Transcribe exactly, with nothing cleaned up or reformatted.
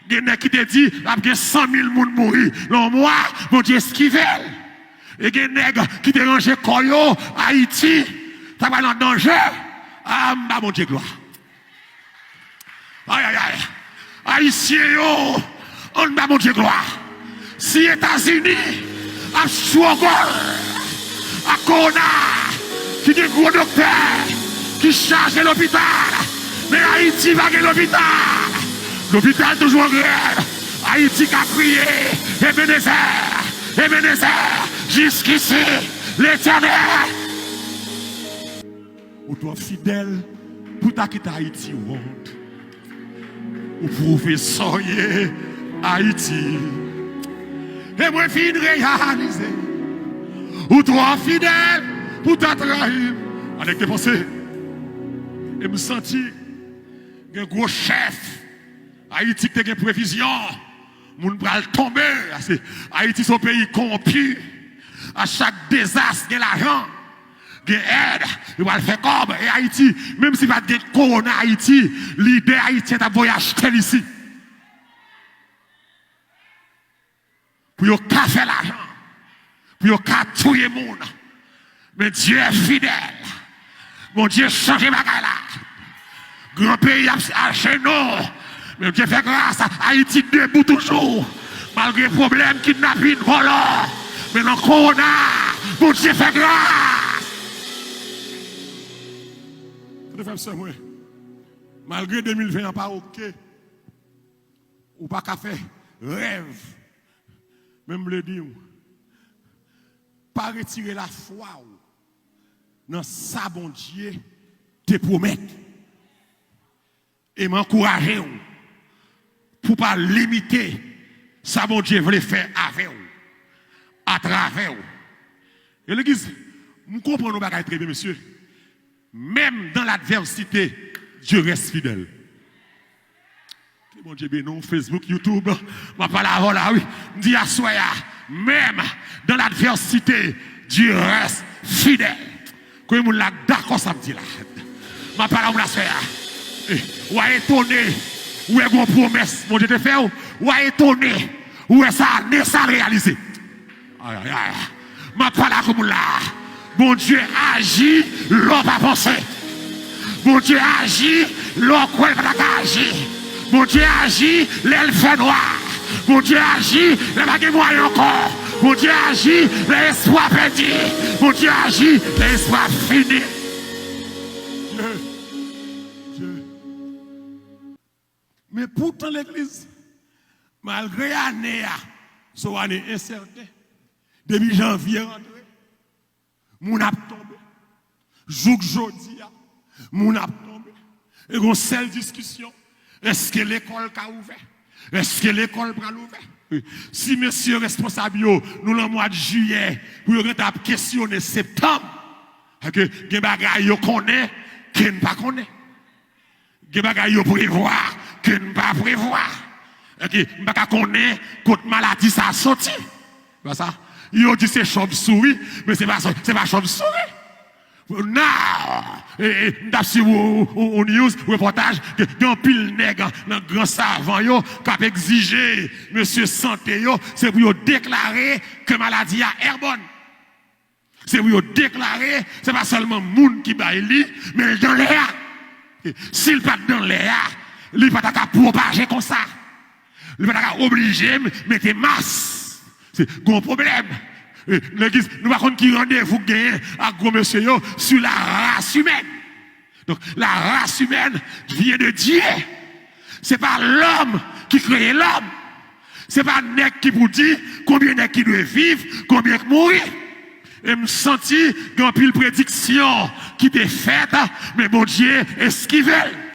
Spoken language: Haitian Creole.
Gen nèg ki te di l ap gen san mil moun mouri nan yon mwa, Bondye eskive l. E gen nèg ki te ranje kò yo, Ayiti ta pral nan danje. A, m ba Bondye glwa. Ay, ay, ay. Ayisyen yo, ann ba Bondye glwa. Si Etazini ap struggle ak kowona, ki gen gwo doktè ki chaje lopital, men Ayiti pa gen lopital. Lopital toujou an grèv. Ayiti ka kriye, Ebenezè, Ebenezè, jiskisi, Letènèl. Ou twò fidèl pou ta kite Ayiti wont. Ou pwouve sa w ye, Ayiti. E mwen fin reyalize, ou twò fidèl pou ta trayi m. Anèk te panse. E m santi gen gwo chèf Ayiti ki te gen previzyon. Moun pral tonbe. Ayiti se yon peyi kowonpi. A chak dezas, gen lajan. Gen èd, yo pral fè kòb. E Ayiti, menm si pa t gen kowona Ayiti, lidè ayisyen t ap voye achte l isi. Pou yo ka fè lajan, pou yo ka touye moun. Men Dye fidèl. Bondye chanje bagay la. Gran peyi ap ajenou. Men Bondye fè gras, Ayiti debou toujou. Malgre pwoblèm kidnapin, vòlò. Men nan kowona, Bondye fè gras. Tande frè m sè mwen, malgre de mil ven an pa oke, ou pa ka fè rèv. Men m vle di w, pa retire lafwa w nan sa Bondye te pwomèt. E m ankouraje w pou w pa limite sa Bondye vle fè avè w, atravè w. E legliz, m konprann yon bagay trè byen, mesye. Même dans l'adversité, Dieu reste fidèle. Ke Bondye beni w, Facebook, YouTube. M ap pale avè w la, wi. M di aswè a, même dans l'adversité, Dieu reste fidèle. Konbyen moun la k dakò sa m di la? M ap pale avè w aswè a. Eh, w a etone, ou wè gon pwomès Bondye te fè w, w a etone, ou wè sa ane sa l reyalize. Ay, ay, ay. M ap pale ak moun la. Bondye aji lè w pa panse. Bondye aji lè w kwè l pa ta ka aji. Bondye aji lè l fè nwa. Bondye aji lè pa gen mwayen ankò. Bondye aji lè espwa pèdi. Bondye aji lè espwa fini. Dye, Dye. Men poutan, legliz, malgre ane a se yon ane ensèten, depi janvye rantre, moun ap tonbe. Jouk jodi a, moun ap tonbe. E gon sèl diskisyon, èske lekòl ka ouvè? Èske lekòl pral ouvè? Si mesye responsab yo, nou nan mwa jiyè, pou yo gentan ap kesyone septanm, paske gen bagay yo konnen ke n pa konnen. Gen bagay yo prevwa ke n pa prevwa. Oke, m pa ka konnen kot maladi sa a soti. Pa sa, yo di se chòvsouri, men se pa, se pa chòvsouri. Now, e, e, m t ap swiv yon, yon, yon news, repòtaj, gen, gen anpil nèg nan gran savan yo k ap egzije mesye sante yo, se pou yo deklare ke maladi a airborne. Se pou yo deklare, se pa sèlman moun ki bay li, men l nan lè a. Si l pa t nan lè a, li pa ta ka pwopaje konsa. Li pa ta ka oblije m mete mas. Se gon pwoblèm. E, legliz, nou pa konn ki randevou k genyen ak gwo mesye yo sur la race humaine. Donk, la race humaine vient de Dieu. Se pa lòm ki kreye lòm. Se pa nèg ki pou di konbyen nèg ki dwe viv, konbyen k mouri. E m santi gen anpil prediksyon ki te fèt, men Bondye eskive l.